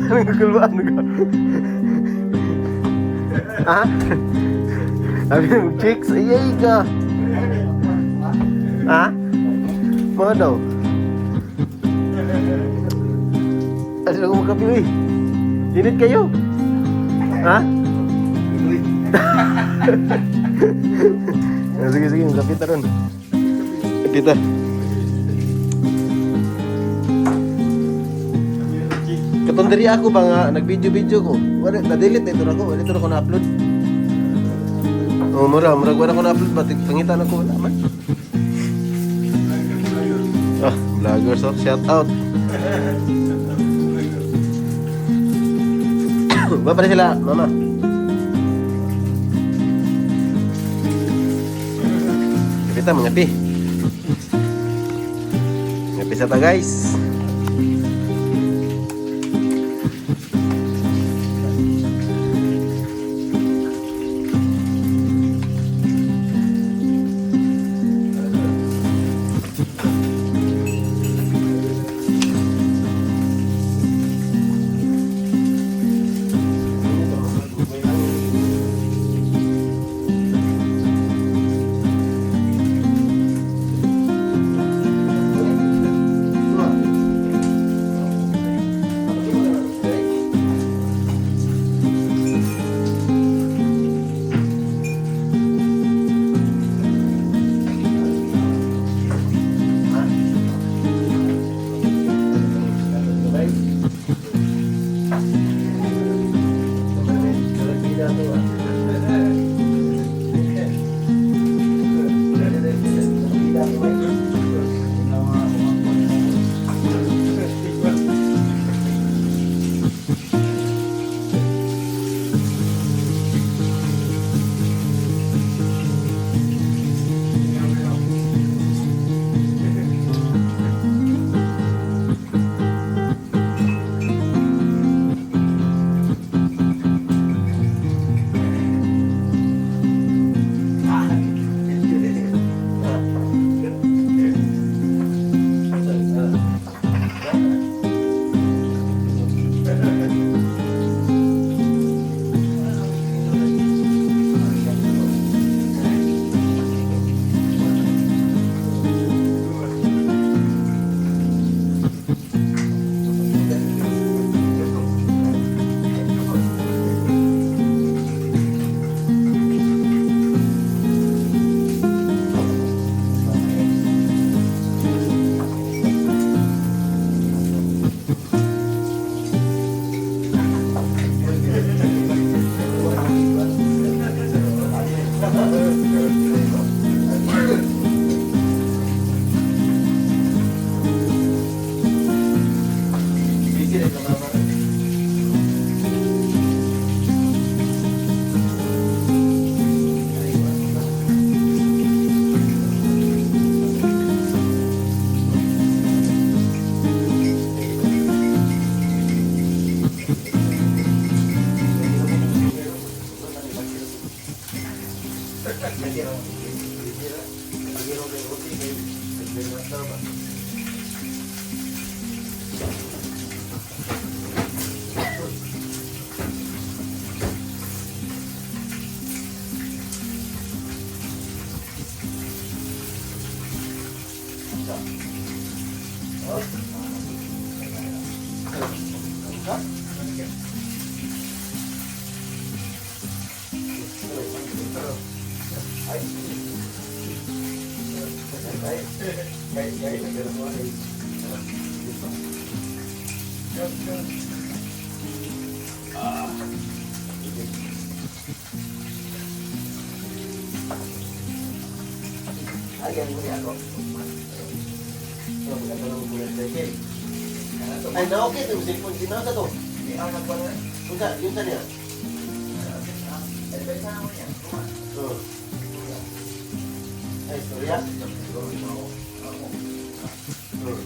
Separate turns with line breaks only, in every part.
Kanang kulbaan ka. Ha? Sabi mo, chicks, ayay ka. Ha? Mga daw. Ano ako magkape, uy? Init kayo. Ha? Ah, sige, sige, magkape ta ron. Kape ta. Katong diri ako ba nga, nag-video-video ko. Wala, na-delete na ito na ako. Wala ito na ako na-upload. Oh, mura, mura, wala ko na-upload ba? Pangitan ako, wala man. Ah, vloggers, oh, shout out. Ba pala sila, mama? Kapita, mga pi. Mga pi sa ta, guys. Ay, na okay ito. Cellphone, di na to. Unsa, yun sa niya? Oh. Ay, istorya? Oh. Oh.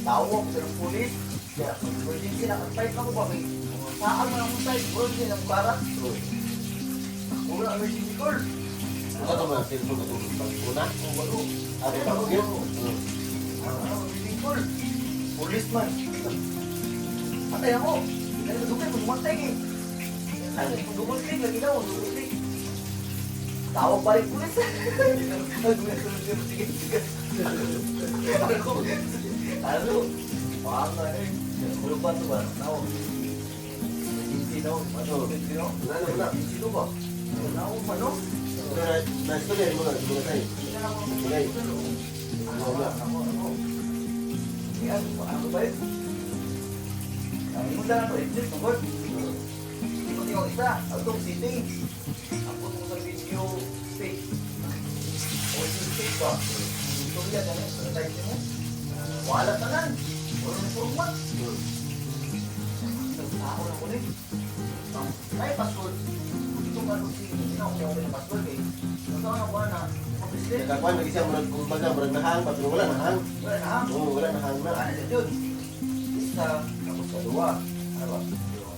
Tawag sa pulis. Ya, emergency na fight ako ba kay saan man akong side bro ng para.
Oh.
Wala emergency call.
Ano to mga cellphone na itong pag-una?
Oh, walo.
Ah, di ba? Yun.
Ah, emergency call. Policeman. Patay ako. Kaya dugay, magmatay eh. Ano, double click lagi daw, double click. Tawag balik pulis. Sige, sige. Ano? Ano? Banga eh. Ano pa ito ba? Tawag. Emergency daw. Ano? Emergency daw.
Ano na?
Emergency daw ba? Tawag pa no?
Ano na? Na-istorya mo na. Mga tayo. Sige.
Ano ba? Ako, ako. Yan, ano ba yun? Ang imong lang ako, exit, tungkol. Hindi ko tingog isa. Atong sitting. Ako tungkol sa video fake. O yung fake ba? Ito yan, ano? Sa type mo. Wala tanan. Wala na format. Tao na ko rin. Ay, password. Ito nga nung sige. Hindi na ako ng password eh. Ito na ko na. Mag-president.
Nakakuan lagi siya murag kumbaga murag nahang pa pero wala nahang.
Wala na.
Oo, wala nahang na.
Ano siya yun? Isa, tapos sa dua. Ano ba? Dua.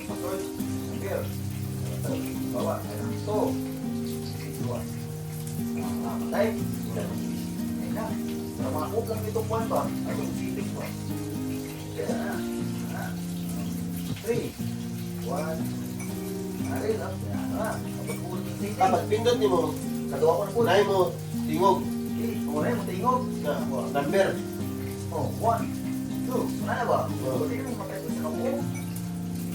Password, number. Bawa, ito. Dua. Ah, patay. Ayun na. Para makakup lang itong kwan ba? Ay, itong sitting ba? Kaya na. Ah. Three. One. Ari, no? Kaya na. Kapag kulit yung sitting.
Ah, pag pindot nimo,
Kaduwa ko na po.
naay mo tingog
Eh, wala yung tingog.
na number.
Oh, one, two, wala na ba?
Oo.
Hindi mo matay sa kabuo.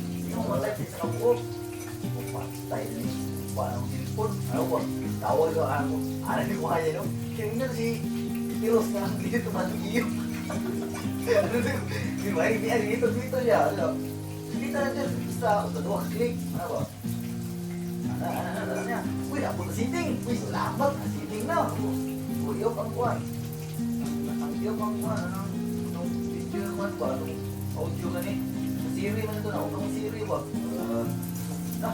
Hindi mo matay sa kabuo. Oh, patay na yun. Parang cellphone. Ano ba? Tawag ko ako. Ano yung kaya no? Kaya nga si Tiros na dito matugiyo. Ano ba? Di ba? Hindi ano dito dito siya. Ano? Dito na dyan. Isa o dalawa click. Ano ba? Ano, ano, ano, ano, ano. Uy, napunta sa sitting. Uy, salamat. Sitting na. Uy, ang kuwan. Ang iyo bang kuwan, ano? Nung video kuwan ba? Nung audio gani? Sa Siri man ito na. Huwag kang Siri ba? Ah,